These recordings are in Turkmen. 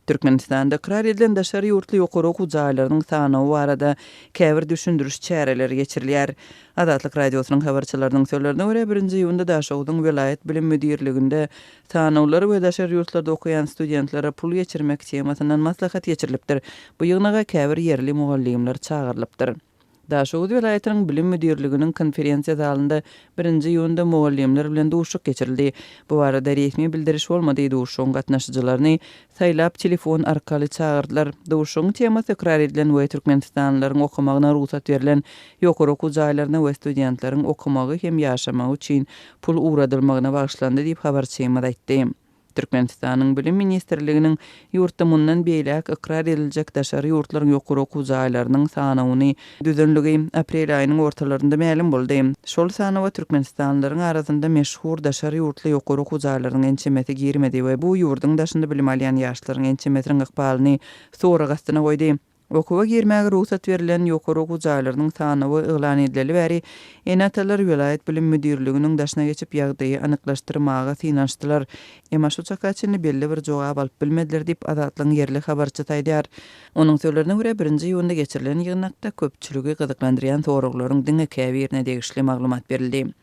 Türkmenistanda ykrar edilen daşary ýurtly ýokary okuw jaýlarynyň sanawy barada käbir düşündiriş çäreleri geçirilýär. Azatlyk Radiosynyň habarçylarynyň sözlerine görä, birinji iýunda Daşogzuň welaýat bilim müdirliginde sanawlar we daşary ýurtlarda okaýan studentlere pul geçirmek temasyndan maslahat geçirilipdir. Bu ýygnaga käbir ýerli mugallymlar çagyrylypdyr. Daşoguz welaýatynyň bilim müdirliginiň konferensiýa zalynda birinji iýunda mugallymlar bilen duşuşyk geçirildi. Bu barada resmi bildiriş bolmady, duşuşygyň gatnaşyjylaryny saýlap telefon arkaly çagyrdylar. Duşuşygyň temasy ykrar edilen we türkmenistanlylaryň okamagyna rugsat berlen ýokary okuw jaýlaryna we studentleriň okamagy hem ýaşamagy üçin pul ugradylmagyna bagyşlandy diýip, habarçymyz aýtdy. Türkmenistanyň Bilim ministrliginiň ýurtda mundan beýläk ykrar ediljek daşary ýurtlaryň ýokary okuw jaýlarynyň sanawyny düzenligi aprel aýynyň ortalarynda mälim boldy. Şol sanawa türkmenistanlylaryň arasynda meşhur daşary ýurtly ýokary okuw jaýlarynyň ençemesi girmedi we bu ýurduň daşynda bilim alýan ýaşlaryň ençemesiniň ykbalyny sorag astyna goýdy. Okuwa girmäge rugsat berlen ýokary okuw jaýlarynyň sanawy yglan edileli bäri, ene-atalar welaýat bilim müdirliginiň daşyna geçip ýagdaýy anyklaşdyrmaga synanyşdylar. Emma şu çaka çenli belli bir jogap alyp bilmediler diýip, Azatlygyň ýerli habarçysy aýdýar. Onuň sözlerine görä, birinji iýunda geçirilen ýygnakda köpçüligi gyzyklandyrýan soraglaryň diňe käbirine degişli maglumat berildi.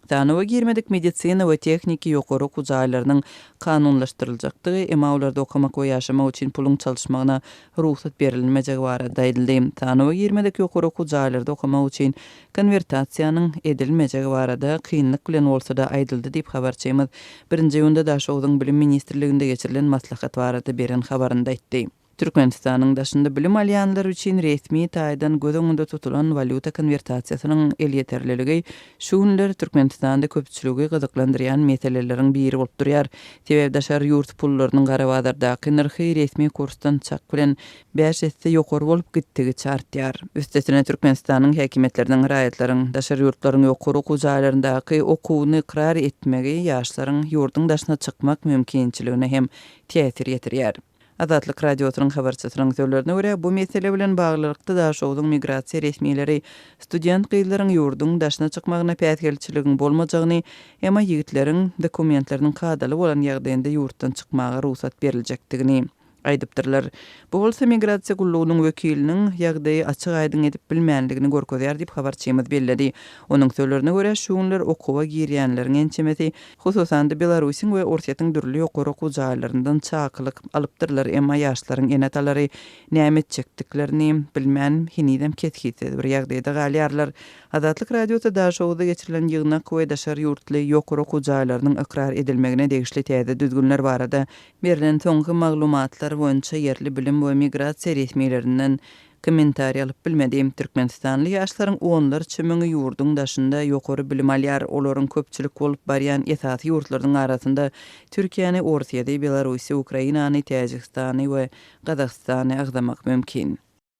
Sanawa girmedik medisina we tehniki ýokary okuw jaýlarynyň kanunlaşdyryljakdygy, emma olarda okamak we ýaşamak üçin puluň çalyşmagyna rugsat berilmejegi barada aýdyldy. Sanawa girmedik ýokary okuw jaýlarda okamak üçin konwertasiýanyň edilmejegi barada kynlyk bilen bolsa-da aýdyldy diýip, habarçymyz birinji iýunda Daşogzuň Bilim ministrliginde geçirilen maslahat barada beren habarynda aýtdy. Türkmenistanyň daşynda bilim alýanlar üçin resmi taýdan göz öňünde tutulan walýuta konwertasiýasynyň elýeterliligi şu günler Türkmenistanda köpçüligi gyzyklandyrýan meseleleriň biri bolup durýar. Sebäbi daşary ýurt pullarynyň gara bazardaky nyrhy resmi kursdan çak bilen bäş esse ýokary bolup gitdigiçe artýar. Üstesine Türkmenistanyň häkimiýetleriniň raýatlaryň daşary ýurtlaryň ýokary okuw jaýlaryndaky okuwyny ykrar etmegi ýaşlaryň ýurduň daşyna çykmak mümkinçiligine hem täsir ýetirýär. Azatlyk Radiosynyň habarçysynyň sözlerine görä, bu mesele bilen baglylykda Daşogzuň migrasiýa resmileri student gyzlaryň ýurduň daşyna çykmagyna päsgelçiligiň bolmajagyny, emma ýigitleriň dokumentleriniň kadaly bolan ýagdaýynda ýurtdan çykmaga rugsat beriljekdigini aýdypdyrlar. Bu bolsa migrasiýa gullugynyň wekiliniň ýagdaýy açyk-aýdyň edip bilmänligini görkezýär diýip, habarçymyz belledi. Onuň sözlerine görä, şu günler okuwa girýänleriň ençemesi Hususan-da, Belarusyň we Orsýetiň dürli ýokary okuw jaýlaryndan çakylyk alypdyrlar, emma ýaşlaryň ene-atalary näme etjekdiklerini bilmän, henizem kesgitsiz bir ýagdaýda galýarlar. Azatlyk Radiosy Daşoguzda geçirilen ýygnak we daşary ýurtly ýokary okuw jaýlarynyň ykrar edilmegine degişli täze düzgünler barada berlen soňky maglumatlar boýunça ýerli bilim we migrasiýa resmilerinden kommentariý alyp bilmedi. Türkmenistanly ýaşlaryň onlarça müňi ýurduň daşynda ýokary bilim alýar. Olaryň köpçülik bolup barýan esasy ýurtlarynyň arasynda Türkiýäni, Orsýeti, Belarusy, Ukrainany, Täjigistany we Gazagystany agzamak mümkin.